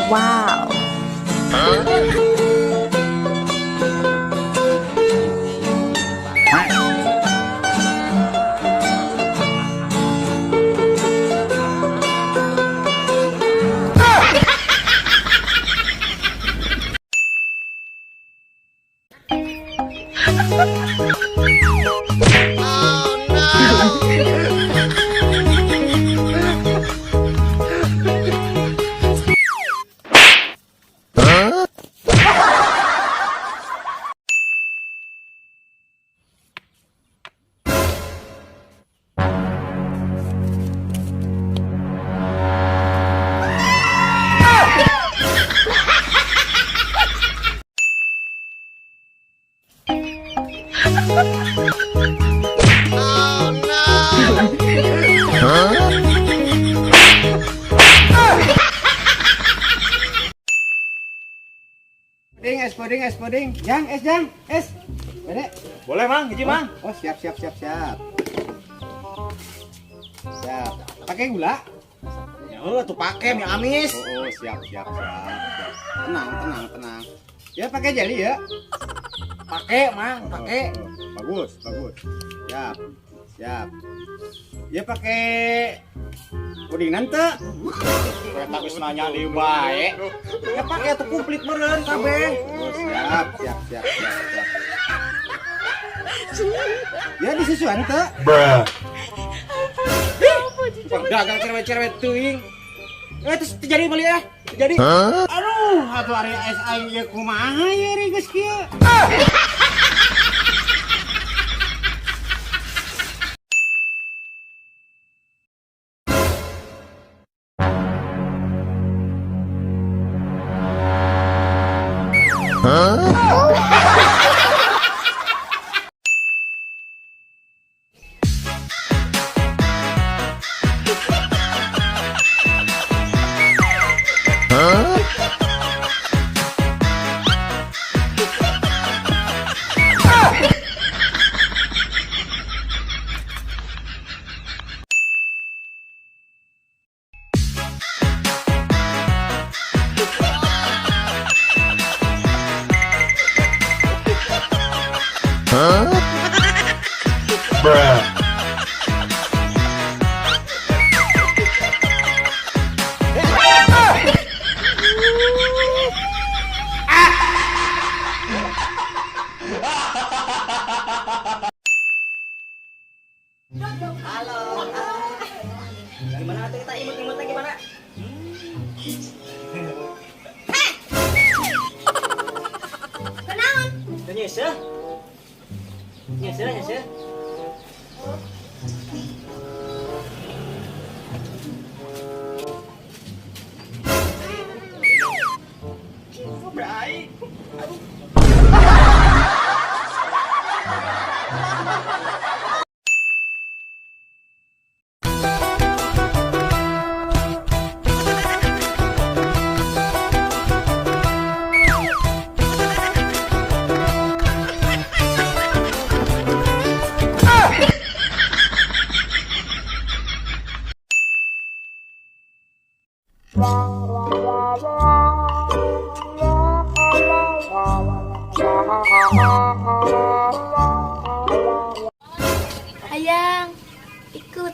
Wow. Puding, es puding, es puding. Jang, es jang, es. Bede. Boleh, Mang, hiji, Mang. Oh, siap, siap, siap, siap. Siap. Pakai gula? Ya eueuh tuh pake mie amis. Oh, siap, siap, siap, siap. Tenang, tenang, tenang. Ya pakai jeli ya. Pake, Mang, pake. Oh, bagus, bagus. Siap, siap. Ya pakai puding nanti. Eta geus nanya deui bae. Ya pake atuh komplit meureun kabeh. Oh, siap, siap, siap, siap, siap. Ya disusuan teu. Tukang dagang cerewet-cerewet teuing. Eh, terus terjadi beli ya. Terjadi. Aduh, atuh ari es aing ieu kumaha ieu ri geus kieu. Halo. Gimana tuh kita imut-imutnya gimana? Kenaon? Tuh nyeseh. Nyeseh, nyeseh. Baik. Hayang ikut.